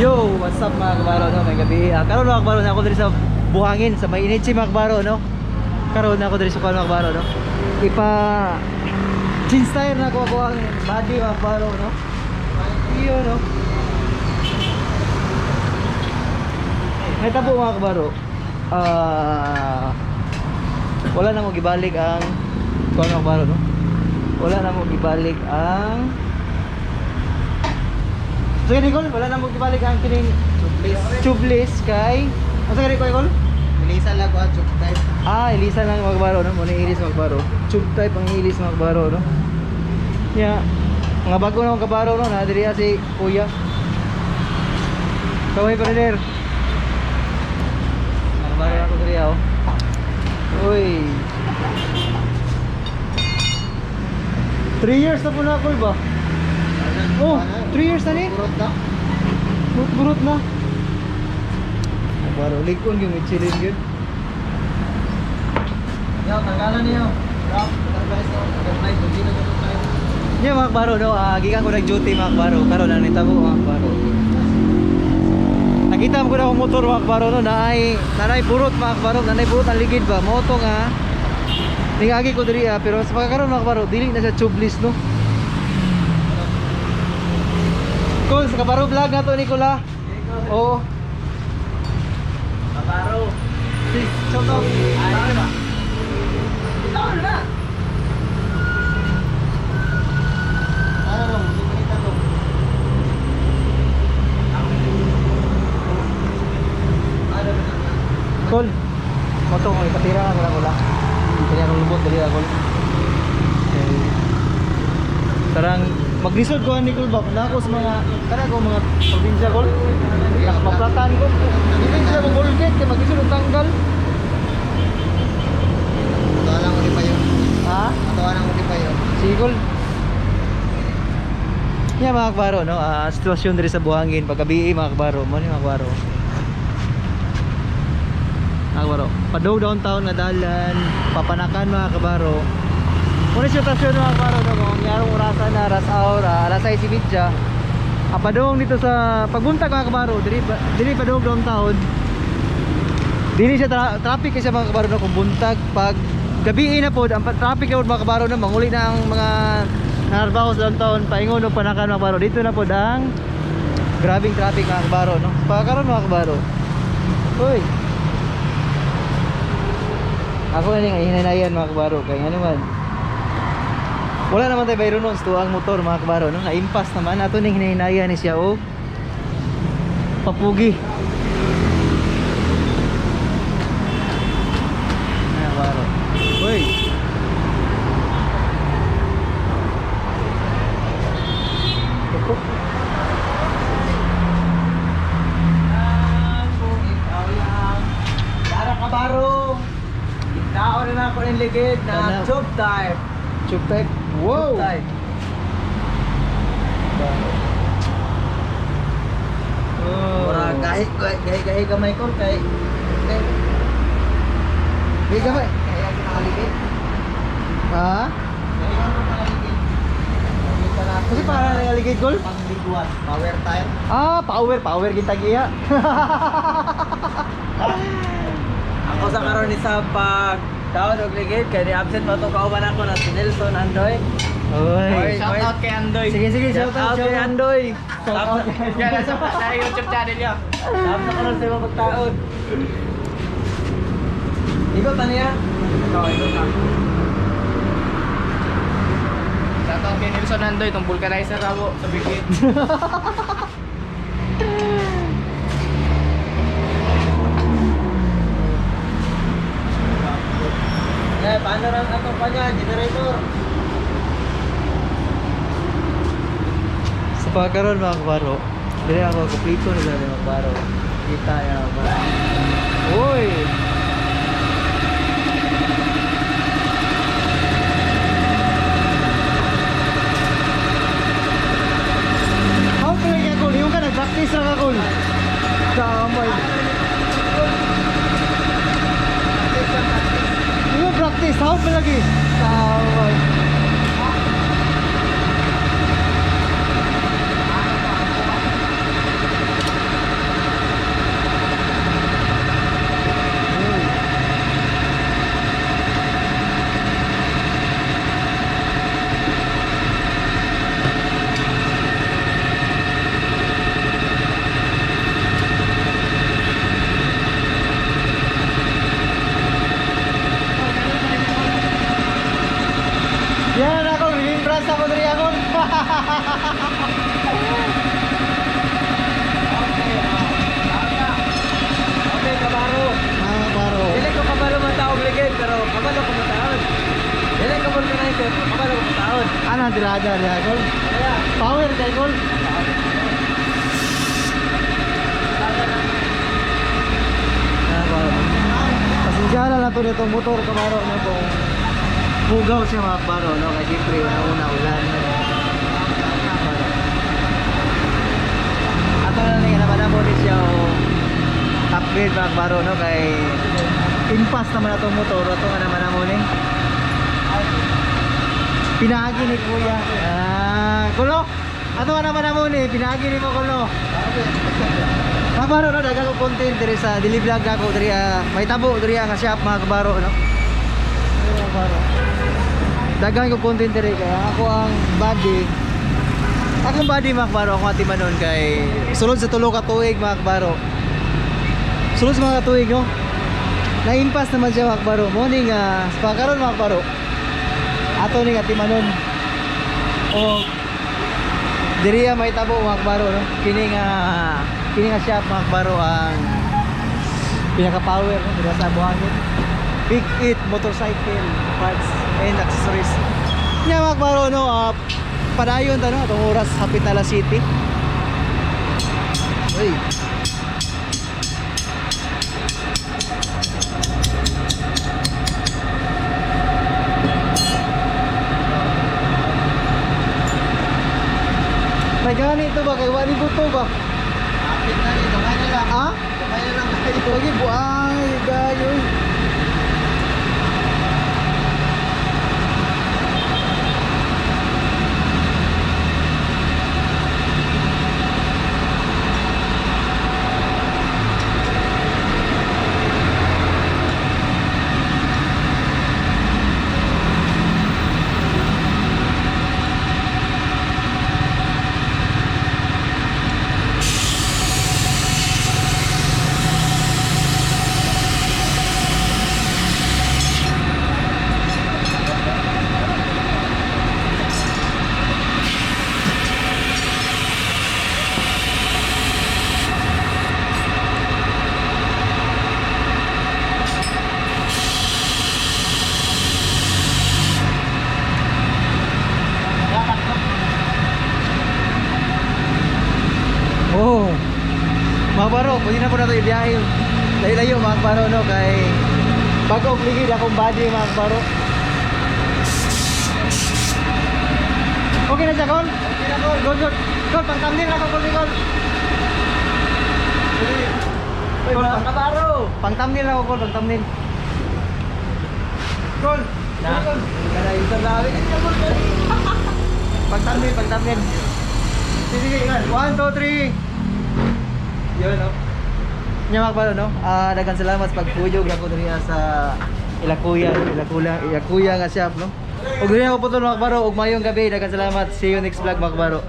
Yo, what's up, mga kabaro, no? May gabi. Karon, mga kabaro, na ako diri sa buhangin sa may init mga kabaro, no. Karon na ako diri sa kuan, mga kabaro, no. Ipa change tire na ako ako ang body, mga kabaro, no. Iyo, no. May tabo, mga kabaro. Wala na mo gibalik ang kuan, mga kabaro, no. Wala na mo gibalik ang. Sige, Nicole, wala na mo gibalik ang kining Tubeless. Tubeless kay. Asa gani ko, Nicole? Bilisan lang ko ang tube type. Ah, ilisa lang magbaro, no? Muna ilis magbaro. Tube type ang ilis magbaro, no? Ya. Mga bago na akong kabaro, no? Nadiri si Kuya. Kaway, brother. Mga kabaro ako diri, oh. Uy. 3 years na po na ako, ba? Oh, 3 years na ni? Burot na. Burot-burot na. Baro, likon yung Michelin yun. Yo, tanggalan niyo. Bro, advice ko. Advice, hindi na ganun tayo. Yeah, mga kabaro, no? Gikan ko nag-duty, mga kabaro. Karon na nitabo, mga kabaro. Nakita mo ko na akong motor, mga kabaro, no? Naay, nanay burot, mga kabaro, nanay burot ang ligid ba. Mo to nga. Ningagi ko diri ah, pero sa pagkakaroon, mga kabaro, dili na siya tubeless, no. Kol, sa Kabaro vlog na to, Nicola. Oo. Kabaro. Si, shout out. Ay, ba? Ikaw na. Ano no, hindi ko kita to. Ano ba? Kol. Moto ko ipatira ka wala wala. Kaya akong lubot dali ako. Okay. Sarang maglisod ko ani Kol ba na ako sa mga kana ko mga probinsya, Kol. Maplatan ko. Dili sila mo Colgate kay maglisod og tanggal. Ito lang uli pa yun. Ha? Ito lang uli pa yun. Sige, Kol. Yeah, mga kabaro, no? Sitwasyon diri sa buhangin paggabi, mga kabaro, mo ni mga kabaro. Mga kabaro, padong downtown nga dalan, papanakan, mga kabaro. Muna sitwasyon, mga kabaro, no? Kung yarong orasan na rush hour, alas 6:30. Padong dito sa pagbuntag, mga kabaro, diri diri padong downtown. Dili siya traffic kasi, mga kabaro, no, kung buntag. Pag gabi na pod ang traffic na pod, mga kabaro, no, manguli na ang mga narbaho sa downtown paingon og panakan, mga kabaro. Dito na pod ang grabing traffic, mga kabaro, no. Pagkaron, mga kabaro. Uy. Ako na ning hinanayan, mga kabaro, kay nga naman wala naman tayo bayro noon sa tuang motor, mga kabaro, no. Na-impas naman ato ning hinahinayan ni siya og papugi. Ayan, baro. Uy. Tukok. Kung ikaw lang. Dara kabaro. Tao na ako ng ligid na Ano? tube type. Tube type. Wow. Tube type. Baro. Oh. Mura gahi gahi gahi gamay ko kay kay Di gamay. kaya ako nakaligid. Ha? Kaya ako nakaligid. Kita na Kasi para nangaligid gol? Pangliguan. Power tire. Ah, power, power gintag iya. Ako sa karon ni sa pag taon og ligid kay ni absent pa to kauban ako na si Nelson Andoy. Oy. Shout out kay Andoy. Sige, sige, shout out, kay shout out. Andoy. Shout out. Yan nasa YouTube channel niya. Tap na karon sa imong pagtaon. Ikaw taniya? Ikaw, ikaw ka. Shout out kay Nelson Andoy, itong vulcanizer rabo sa bigit. Eh, paano ran ato pa niya, generator? Sa pagkaroon, mga kabaro, dili ako kompleto na dali, mga kabaro. Kita ya, mga kabaro. Uy! How can I get? Yung ka nag-practice ra ka kul. Kamay. Yung practice, how pa lagi? Kamay. Daghan tirada diha kol. Power kay kol. Pasensya na lang to nitong motor kabaro no kung hugaw siya mga kabaro no kay siyempre una-una ulan. Kabaro. Ato na lang naman mo ni siya o upgrade mga kabaro no kay impas naman atong motor ato nga naman mo ni. Pinaagi ni kuya. Ah, kulo. Ato nga naman mo ni pinaagi ni mo kulo. Mga kabaro no, daghang ko content diri sa Dili Vlog ako diri may tabo diri nga shop mga kabaro no. Diri, mga kabaro. Daghang ko content diri kay ako ang body. Akong body mga kabaro, ako ati manon kay sulod sa tulo ka tuig mga kabaro. Sulod sa mga tuig no. Naimpas naman siya mga kabaro. Morning sa karon mga kabaro. Ato ni ati manon. O diri may tabo mga kabaro no. Kini nga shop mga kabaro ang pinaka power no diri sa Buhangin. Big It motorcycle parts and accessories. Nya mga kabaro no, padayon ta no atong oras hapit na La City. Uy. May ganito ba kay wani buto ba? Kapit na ni, gamay na lang. Ha? Gamay na lang kayo. Lagi buang gayo. Oh. Mga baro, pwede na po na ito ibiyahe. Layo-layo mga baro no kay bago og ligid akong body mga baro. Okay na siya, Kol? Okay na, Kol. Good, good. Kol, pang thumbnail na ako, Kol, Kol. Uy, Kol, mga pang, kabaro. pang thumbnail ako, Kol, pang thumbnail. Kol, Na. Kol. Kana yung sabi. Pang thumbnail, pang thumbnail. Sige, sige, ingat. 1, 2, 3. Yun, no? Nya mga kabaro, no? Ah, daghang salamat sa pagpuyog ako diri sa Ilakuya, Ilakula, Ilakuya nga shop, no? Ug diri ako putol mga kabaro, ug mayong gabi, daghang salamat. See you next vlog mga kabaro.